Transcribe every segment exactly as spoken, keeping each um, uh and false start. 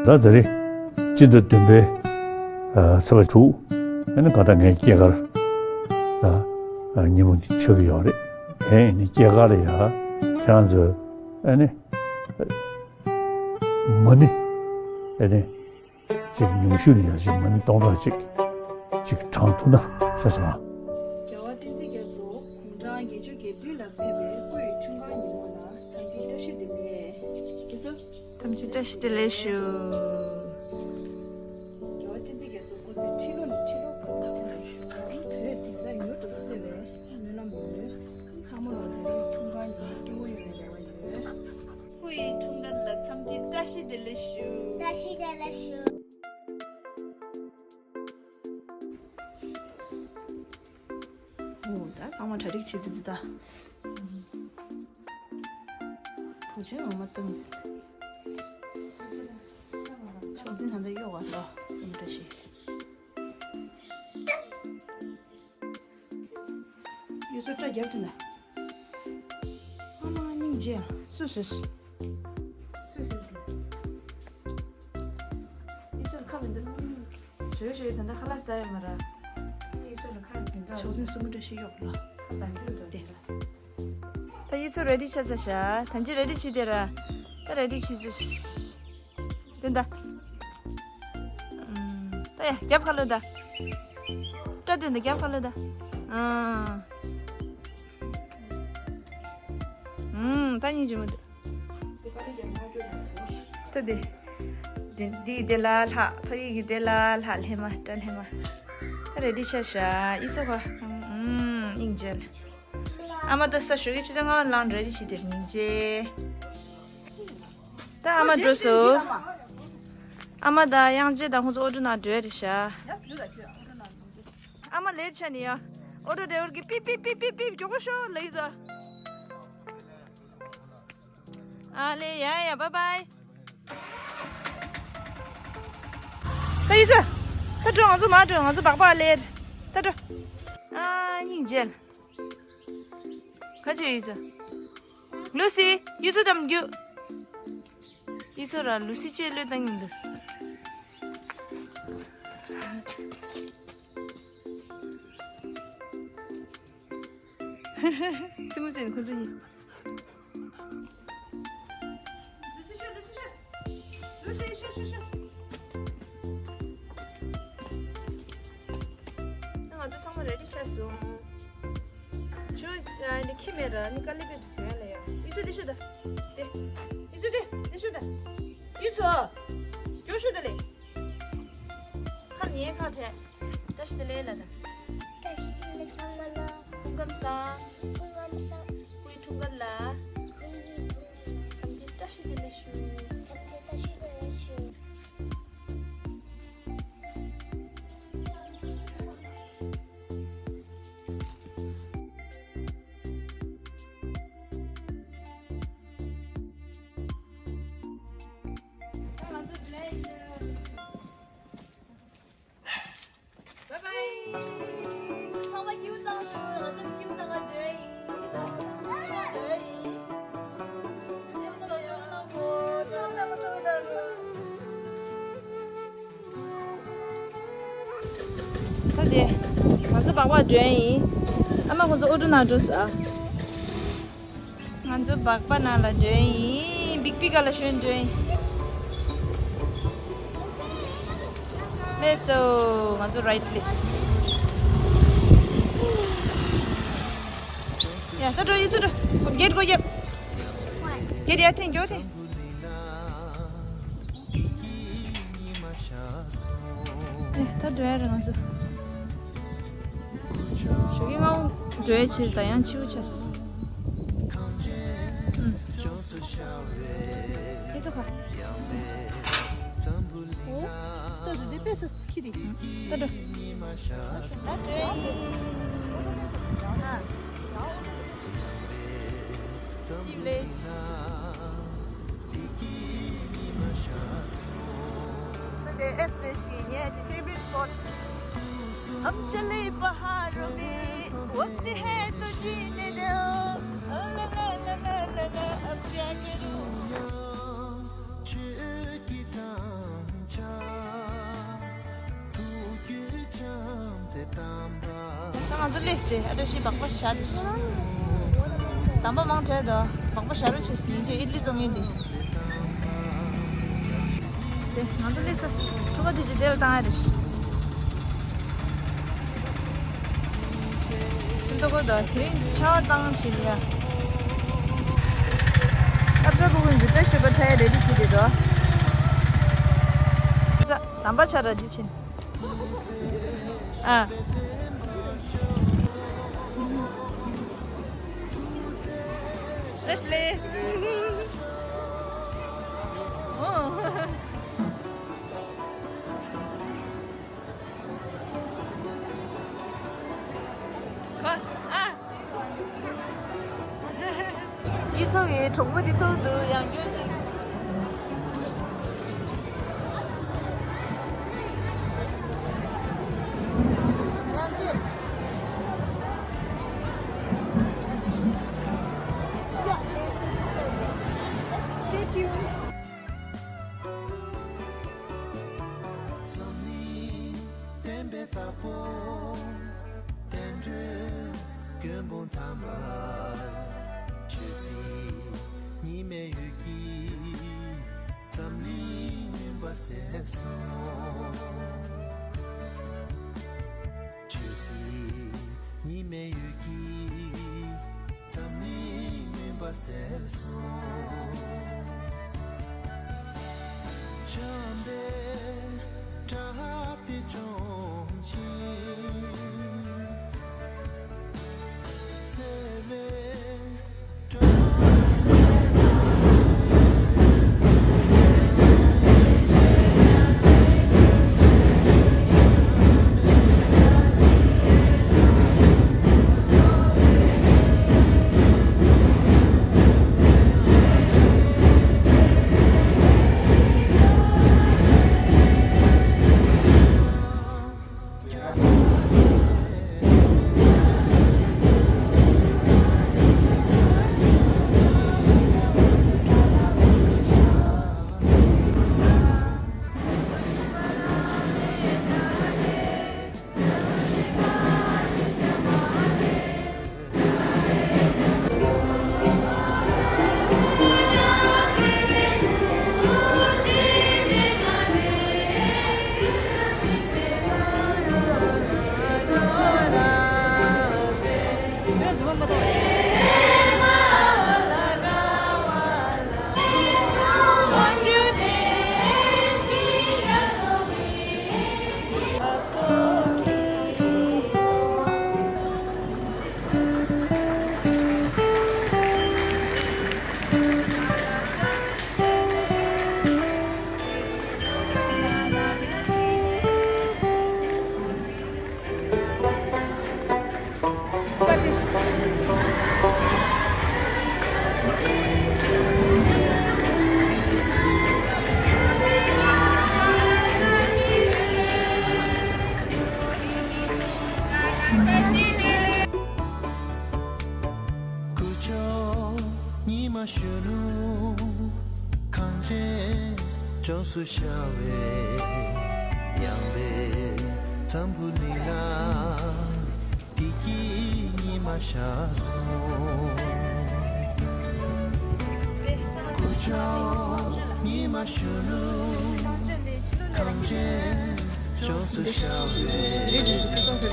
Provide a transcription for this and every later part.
ད་དེ་རིང་སྤྱི་ཟླ་བདུན་པའི་ཚེས་པ་དྲུག་ཨ་ནི་ག་ད་ངའི་སྐྱེས་སྐར་ད་ཉིན་མོ་འདི་ཆགས་ཀྱི་ཡོད་རེད། ཨེ་ནི་སྐྱེས་སྐར་ལ་ཡ་ཁྱེད་རང་ཚོས་ཨ་ནི་མ་ཎི་ཨ་ནི་ཅིག་ཉུང་ཤོས་ནས་ཡ་ཅིག་མ་ཎི་སྟོང་ཕྲག་གཅིག་ཅིག་བགྲང་ཐུབ་ན་ཤེས་སོང་ང་། རྒྱལ་བ་བསྟན་འཛིན་རྒྱ་མཚོ་དགུང་གྲངས་བརྒྱད་ཅུ་གྱ་བདུན་ལ་ཕེབས་པའི་སྐུ་ཡི་འཁྲུངས་སྐར་ཉིན་མོ་ལ་འཚམས་འདྲིའི་བཀྲ་ཤིས་བདེ་ལེགས་ཞུ། འཚམས་འདྲིའི་བཀྲ་ཤིས་བདེ་ལེགས་ཞུ། རྒྱལ་བ་བསྟན་འཛིན་རྒྱ་མཚོ་སྐུ་ཚེ་ཁྲི་ལོ་ནས་ཁྲི་ལོ་བར་དུ་བརྟན་པར་ཞུ། བོད་དེང་རབས་མྱུར་དུ་གསལ་བའི་སྨོན་ལམ་ཡོད། ཚང་མ་ལ་དེ་རིང་འཁྲུངས་སྐར་ཉིན་མོ་སྐྱིད་པོ་ཡོང་བའི་རེ་བ་ཡོད། སྐུ་ཡི་འཁྲུངས་སྐར་ལ་འཚམས་འདྲིའི་བཀྲ་ཤིས་བདེ་ལེགས་ཞུ། བཀྲ་ཤིས་བདེ་ལེགས་ཞུ། འོ་ད་ཚང་མ་གྲ་སྒྲིག་བྱེད་དུས་འདི་ད། བུ་ཆེན་འོ་མ་བཏུང་། ཕྱོགས་འཛིན་ད་ལྟ་གཡོག་ག་ལོ་སེམས་བཀྲ་ཤིས། ཡུལ་ཚོ་སྐྲ་རྒྱབ་དུས་ན། ཨ་མ་སྙིང་རྗེ། སུ་སུ་སུ། སུ་སུ་སུ། ཡུལ་ཚོར་ཁ་མི་འདུག་ཞོ་ཞོ་ད་ལྟ་ཁ་ལག་ཟ་ཡོད་མ་ར། ཡུལ་ཚོར་ཁ་མི་འདུག་ཕྱོགས་འཛིན་སུ་མོ་འདྲ་ཞིག་གཡོག་ལ། ཁ་དང་རྒྱུ་འདུག་དེ། ད་ཡུལ་ཚོ་རེ་ཌི་ཆགས་ཚར་ཤག་ད་ཅི་རེ་ཌི་བྱེད་དེ་ར། ད་རེ་ཌི་བྱེད་ཚར་ཤག་དེ་འདྲ། ཨམ། ད་ཡ་རྒྱབ་ཁ་ལོ་ད། སྐྲ་དེ་འདྲ་རྒྱབ་ཁ་ལོ་ད། ཨང་། ཨང་། ད་སྙིང་རྗེ་མོ་འདུག་ད་དེ། འདི་འདི་དེ་ལ་ལྷག་ཕ་ཡི་གི་དེ་ལ་ལྷག་ལྷེ་མ་སྐྲ་ལྷེ་མ། ད་རེ་ཌི་ཆགས་ཤག་ཨི་ཚོ་ཁ། ཨང་། སྙིང་རྗེ། ཨ་མ་ད་ས་ཞོགས་ཀྱི་ཆུ་ཚོད་ལྔ་པ་ལངས་རེ་ཌི་བྱེད་དེར་སྙིང་རྗེ། ད་ཨ་མ་འགྲོ་སོང་། ཨ་མ་དང་དབྱངས་ཅན་དང་ཁོང་ཚོ་ཨོ་ཊོ་ནང་འགྲོ་ཡ་རེད་ཤག་ཨ་མ་ལེ་ཊི་ཆགས་ནི་ཡ། ཨོ་ཊོ་ཌ་རའི་ཝར་གྱིས་པིབ་པིབ་པིབ་པིབ་པིབ་མགྱོགས་པོ་ཤོག་ལབ་ཀྱི་འདུག་ཨ་ལེ་ཡ་ཡ་བཱའི་བཱའི། ད་ཡིན་ས། ད་འགྲོ་ང་ཚོ་མར་འགྲོ་ང་ཚོ་སྦག་སྦག་ལེ། ད་འགྲོ། ཨ་སྙིང་རྗེ། ཁ་ཆེ་ཡིན་ས། ལུ་སི། ཡུལ་ཚོ་འགྲམ་རྒྱུགས། ཡུལ་ཚོ་ར་ལུ་སི་ཅེས་བློས་བཏང་གི་མི་འདུག་རྩེད་མོ་རྩེ་ནས་ཁོ་ཚོ་གཉིས། ལུ་སི་ཤོག་ལུ་སི་ཤོག་ལུ་སི་ཤོག་ཤོག་ཤོག་ད་ང་ཚོ་ཚང་མ་རེ་ཌི་ཆགས་སོང་། ཆུ་ཨ་ནི་ཁྱི་མེད་ར་ནི་དཀའ་ལས་དཔེ་ཐུབ་ཡ་ལ་ཡ། ཡུལ་ཚོ་འདི་ཤོག་ད། དེ། ཡུལ་ཚོ་འདི་འདི་ཤོག་ད། ཡུལ་ཚོ། མགྱོགས་ཤོག་ད་ལེ། ཁ་ཉན་ཁ་བྲལ། བཀྲ་ཤིས་བདེ་ལེགས་ལ་ད། བཀྲ་ཤིས་བདེ་ལེགས་ཚང་མ་ལ། སྐུ་ཁམས་བཟང་། སྐུ་ཁམས་བཟང་། སྐུའི་འཁྲུངས་སྐར་ལ། སྐུའི་འཁྲུངས་སྐར་ལ། འཚམས་འདྲི་བཀྲ་ཤིས་བདེ་ལེགས་ཞུ། འཚམས་འདྲི་བཀྲ་ཤིས་བདེ་ལེགས་ཞུ། Bye bye. ཚང་མ་སྐྱིད་པོ་བཏང་ཤོག་ང་ཚོ་སྐྱིད་པོ་བཏང་ག་འགྲོ་ཡིན། འགྲོ་ཡིན། ད་དེ། ང་ཚོ་སྦག་སྦག་འགྲོ་ཡིན། ཨ་མ་ཁོང་ཚོ་ཨོ་ཊོ་ནང་འགྲོ་ས། ང་ཚོ་སྦག་སྦག་ནང་ལ་འགྲོ་ཡིན། སྦིག་སྦིག་ག་ལ་ཞོན་འགྲོ་ཡིན། ལེགས་སོ། ང་ཚོ་རའིཌ་ལེགས། ཡ་ད་འགྲོ་ཡིན་ཚུར་འགྲོ། གེཊ་སྒོ་བརྒྱབ། གེཊ་ཡར་འཐེན་མགྱོགས་འཐེན། ཨེ་ད་འགྲོ་ཡ་རེད་ང་ཚོ། ཞོགས་ཀས་སྔ་པོ་འགྲོ་ཡ་ཕྱིར་ད་ཡང་ཕྱི་པོ་ཆགས་སོང་། ཨུམ། ཨེ་ཚོ་ཁ། ཨོ། ད་འགྲོ་དེ་དཔེ་ས་ཁྱི་དེ། ད་འགྲོ། ད་འགྲོ་ཡ་ཡིན། ཨ། ཅི་ལེ། ད་དེ་ཨེས་ལེས་ཀྱི་ངའི་ཕེ་ཝ་རི་ཊི་སི་པོ་ཊི། हम चले पहाड़ों में, वक्त है तो जीने दो। ला ला ला ला ला ला, अब क्या करूं? ང་ཚོ་སླེབས་ཏེ་ཨ་བྲ་ཤི་སྦག་སྦག་བཞག་དེ། དམ་པ་མང་དྲགས་དོ། སྦག་སྦག་བཞག་རོགས་བྱེད་ཟེར་ཡིན་ཅེ་ཨིད་ལི་བཙོང་ཡིན་དེ། དེ་ང་ཚོ་སླེབས་ས་ཕྲུ་གུ་དེ་ཅི་དེ་ལ་བཏང་ཡ་རེད། ཕུན་ཐོགས་དོ་དེ་རིང་ཆར་པ་བཏང་བྱེད་ལ་ཡ། ཨ་བྲ་ཕྲུ་གུ་འཛི་བཀྲ་ཤོད་པ་ཁྲ་ཡ་རེ་ཌི་བྱེད་དེ་དོ། དམ་པ་ཆ་ར་དེ་ཕྱིན། ཨ། བཀྲ་ཤིས་བདེ་ལེགས། ཨོ། ཨ། ཨ། ཡུལ་ཚོ་ཡི་གྲོགས་པོ་འདི་ཐུག་འདུག་ཡང་སྐྱོར་ཅིག་ཡང་ཅིག Stay tuned. འཛམ་གླིང་བསྟན་པའི་བདག་པོ། བསྟན་འགྲོའི་མགོན་པོ་དམ་པ། ཆོས་སྲིད་གཉིས་མེད་འོད་ཀྱིས། འཛམ་གླིང་མུན་པ་སེལ་སོང་། ཆོས་སྲིད་གཉིས་མེད་འོད་ཀྱིས། འཛམ་གླིང་མུན་པ་སེལ་སོང་། བྱམས་པའི་སྒྲ་དེ་བཅོམ་ཞིང་། བརྩེ་བའི་སྒྲ། སྐུ་ཕྱོགས་ཉི་མ་གཞོན་ནུ། གངས་ཅན་ལྗོངས་སུ་ཤར་བའི་ཡངས་པའི་འཛམ་བུ་གླིང་ལ། བདེ་སྐྱིད་ཉི་མ་ཤར་སོང་། སྐུ་ཕྱོགས་ཉི་མ་གཞོན་ནུ། གངས་ཅན་ལྗོངས་སུ་ཤར་བའི།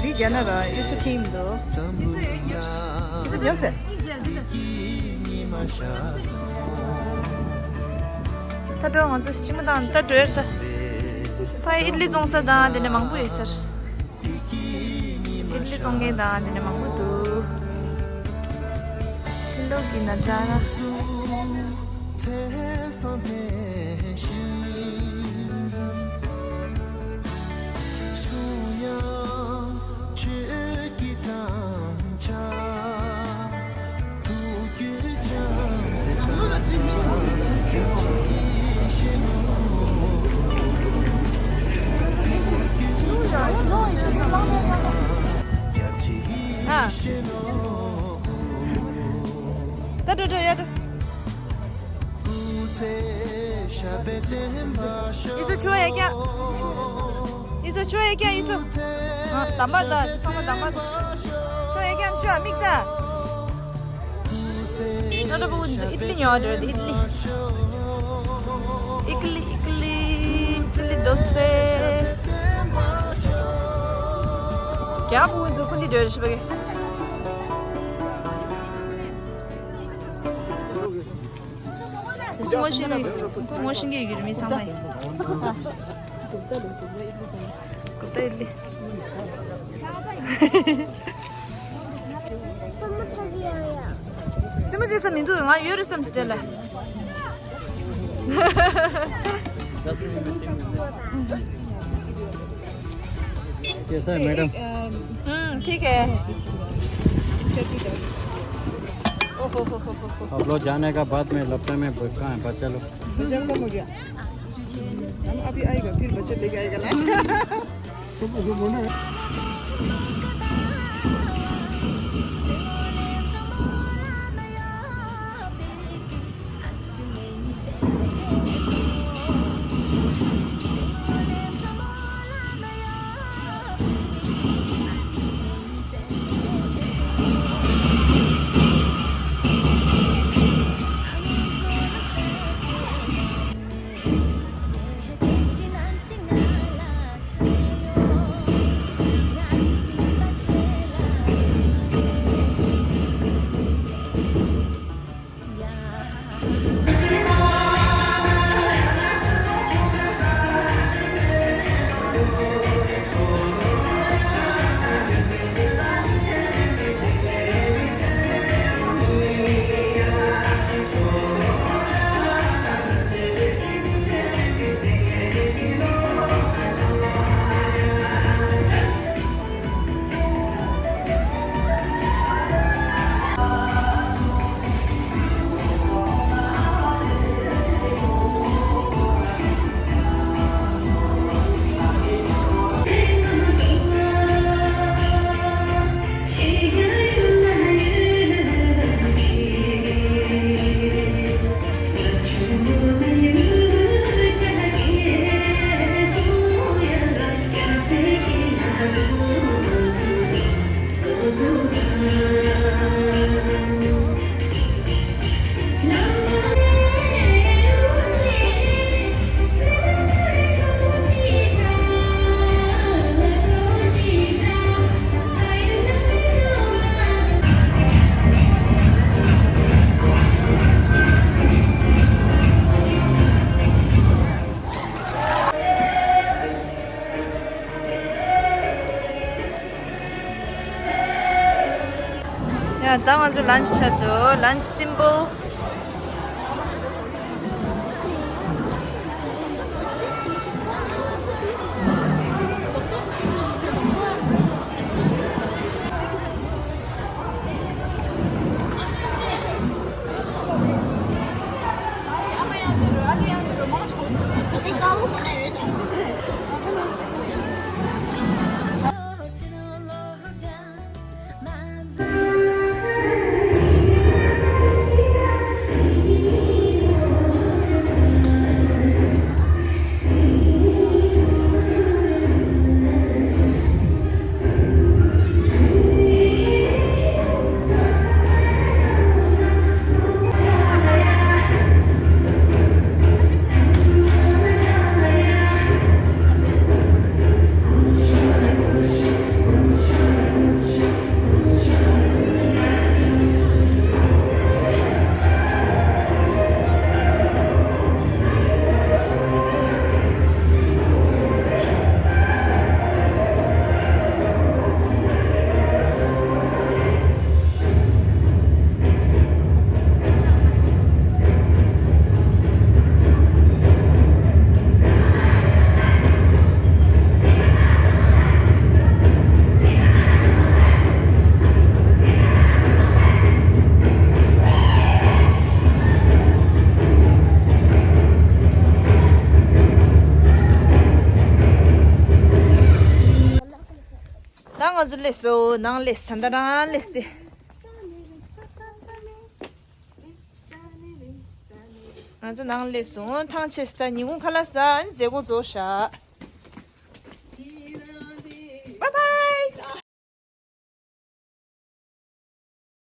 རི་རྒྱ་ནག་ར་ཨི་སུ་ཐིམ་དུ། འཛམ་བུ་གླིང་ལ། ཨི་སུ་ཉོབ་ཟེར། བདེ་སྐྱིད་ཉི་མ་ཤར་སོང་། ད་འགྲོ་ང་ཚོ་ཕྱི་མ་བཏང་ད་འགྲོ་ཡར་ད། ཕ་ཨིད་ལི་བཙོང་ས་དང་དེ་ནས་མང་པོ་ཡོད་ཟེར། ཨིད་ལི་བཙོང་མཁན་དང་དེ་ནས་མང་པོ་འདུག་ཕྱི་ལོགས་ཀྱི་ན་ཛ་ར། ཨ། ད་འགྲོ་འགྲོ་ཡ་འགྲོ། ཡིད་ཚོ་ཆུ་བ་ཡ་ཀྱ། ཡིད་ཚོ་ཆུ་བ་ཡ་ཀྱ་ཡིད་ཚོ། ཨ་དམ་པ་ད་ཚང་མ་དམ་པ་ད། ཤ་མིག་ད། ད་ལྟ་བུ་ཨིད་ལི་ཉོ་འདོད། ཨིད་ལི། ཨིད་ལི་ཨིད་ལི་ཨིད་ལི་དོ་སེ། རྒྱ་བུ་ཚོ་ཁུ་འདི་འདོད་ཤི་བ་གི། ཁོ་ངོ་ཤེས་ནི། ཁོ་ངོ་ཤེས་ཀྱི་ཡོད་རེད་མི་ཚང་མ་ཡིན། ཀུརྟ་ཨིད་ལི། རྩེད་མོ་རྩེ་ས་མི་འདུག་ང་ཡོད་རེད་བསམ་སྟེ་ལ། कैसा है मैडम? हम्म, ठीक है। ओहो हो हो हो हो। आप लोग जाने का बाद में लगता है मैं कहाँ है बच्चा लोग? बच्चा कम हो गया। हम अभी आएगा, फिर बच्चा लेके आएगा ना। ཡ། ད་ང་ཚོ་ལན་ཆི་ཆགས་སོང་། ལན་ཆི་སིམ་པལ། ད་ང་ཚོ་སླེབས་སོང་། ནང་སླེབས། ད་ལྟ་རང་སླེབས་ཏེ། ང་ཚོ་ནང་སླེབས་སོང་། ཐང་ཆད་སོང་། ད་ཉིན་གུང་ཁ་ལག་ཟ། ཨ་ནི་མཛད་སྒོ་རྫོགས་ཤག